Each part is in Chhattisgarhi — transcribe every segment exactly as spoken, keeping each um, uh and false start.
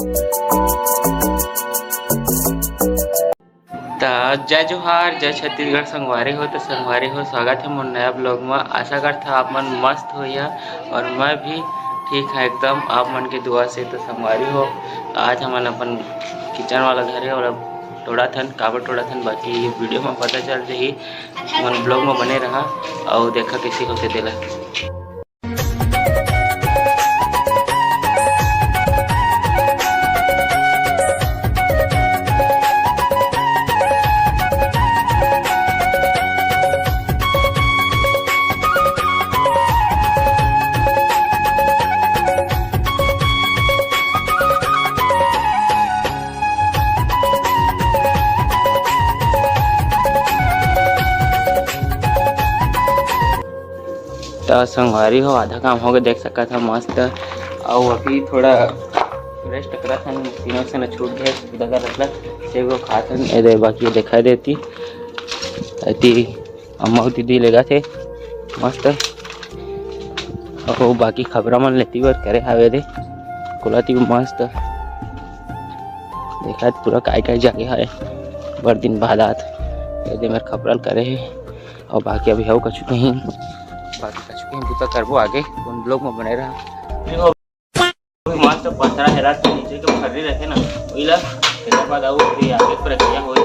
त जय जोहार, जय छत्तीसगढ़ संगवारी हो। त संगवारी हो, स्वागत हे मोर नया vlog म। आशा करथव आप मन मस्त होइहा और मैं भी ठीक हे एकदम आप मन के दुआ से। त संगवारी हो, आज हमन अपन kitchen वाला घर हे, ओला टोड़ाथन। काबर टोड़ाथन, बाकी ये video म पता चल जाही। मन vlog म बने रहा अउ देखा कइसे होथे तेला। त संगवारी हो, आधा काम होगे, देख सकत हव मस्त। अउ अभी थोड़ा rest करत हन, मशीन वशीन छूट गे, उधर करत ला, सेव खात हन। ए दे, बाकी दिखाई देती, एती अम्मा दीदी लेगत हे मस्त। अउ बाकी खपरा मन लेती बर करे हावे दे, कोलाती मस्त। देखत पूरा काय काय जागे हावे, बड़ दिन बाद आत। ए दे मेर खपरा ल करे हे। अउ बाकी अभी अउ कछु नहीं, बाकी कछु नहीं, बुता करबो आगे, कोन vlog म बने रहा। अभी मस्त पथरा हेरा के नीचे के फर्री रथे ना, ओइला, एकर बाद अउ अभी आगे प्रक्रिया होई।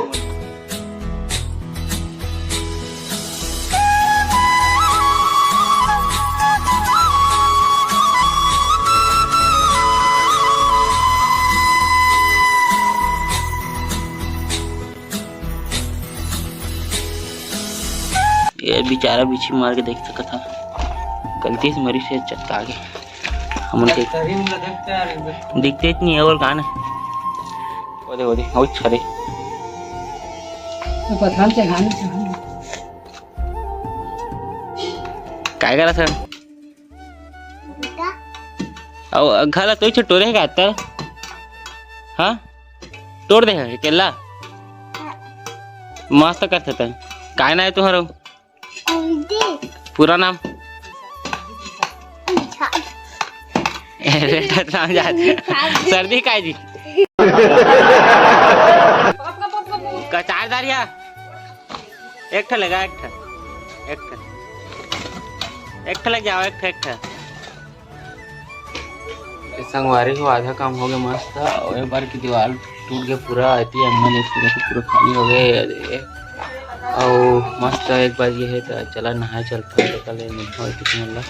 ये बेचारा बिच्छी मार के देख सकत हव, गलती से मरिस हे, चटका गे। हमन के दिखते नहीं हे और का ना। ओदे, ओदे, ओ छरे। तो पथरा चढ़ाने, चढ़ाने। काय करत हस? अउ घर ला तो टोरे हे का त? हाँ? टोर दे हे केला? मस्त करथे त। काय ना हे तुहरो? पूरा नाम? सर्दी काय जी? कचार दारिया? एक ठा लगा, एक ठा, एक ठा, एक ठा लग जाओ, एक ठा, एक ठा। ए संगवारी हो, आधा काम हो गया मस्त। अउ ए बार की दीवार टूट के पूरा एती अंगना देख सकत हो, पूरा खाली हो गया। ये दे, अउ मस्त एक बार ये है तो चला नहाए चलता है, तो कल मिलता है किसी मतलब।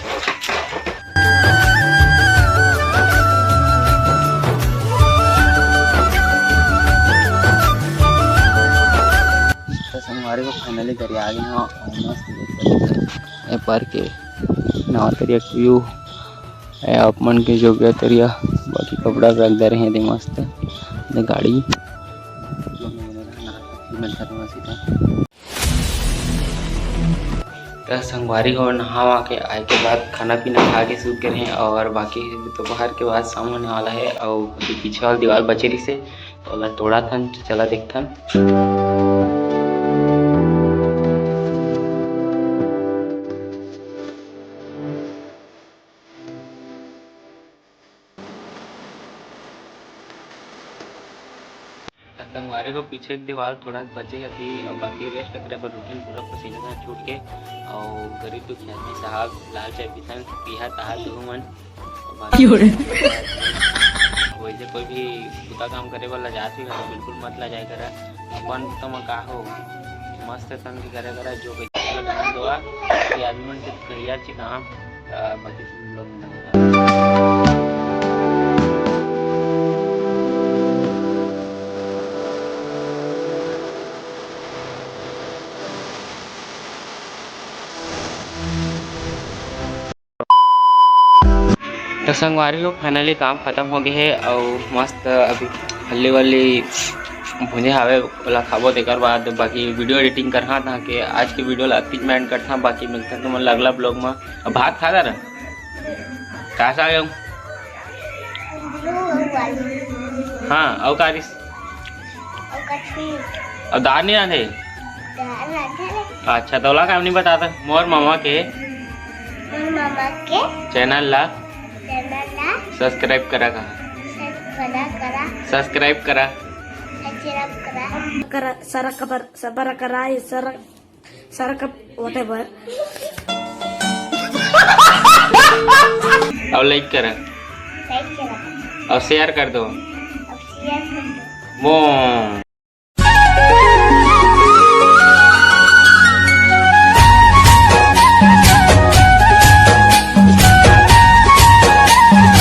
तो संगवारी हो, finally घर आ गए हैं और मस्त देख सकते हैं। ए पार्क के नवा तरिया के view। ए आप मन के जोगिया तरिया, बाकी कपड़ा रख दे रहे हैं दे मस्त, दे गाड़ी। त संगवारी हो, नहावा के आए के बाद खाना पीना खा के सूत के रहे और बाकी दोपहर के बाद शाम होने वाला है और पीछे वाला दीवार बचे रही से ओला तोड़ाथन, चला देखथन। संगवारी हो, पीछे के दीवार थोड़ा बचे अभी, और बाकी rest करे बर routine पूरा पसीना से छूट के, और गरीब दुखिया आदमी साहब लाल चाय पीथन, पीहा ताहा दो मन। क्यों रे? वैसे कोई भी बुता काम करे वाला जात ही हो, बिल्कुल मत लजाए करा। अपन बुता म का हो, मस्त तन के करे करा, जो कोई ध्यान दोआ, ये आदमी मन के करियर चे काम, आ, बाकी तुम लोग तो संगवारी हो, finally काम खत्म हो गए है और मस्त अभी हल्ली वाली भुंजे हावे, ओला खाबो, तेकर बाद बाकी video editing करहा था कि आज के video ला अतिक मैं end करता, बाकी मिलता तुमन अगला vlog में। अब भात खा रहा? का सा आयो? हाँ, अउ का रिस? अउ दाल नहीं रांधे? दाल रांधे रे। अच्छा, तो ओला काम नहीं बताता। मोर मामा के, मोर मामा के channel ला, channel ला subscribe करा का। Subscribe करा करा। Subscribe करा। करा, सर कबर, सबर कराई, सर, सर कब, whatever। और like करा। Like करा। और share कर दो। अब share कर दो। मो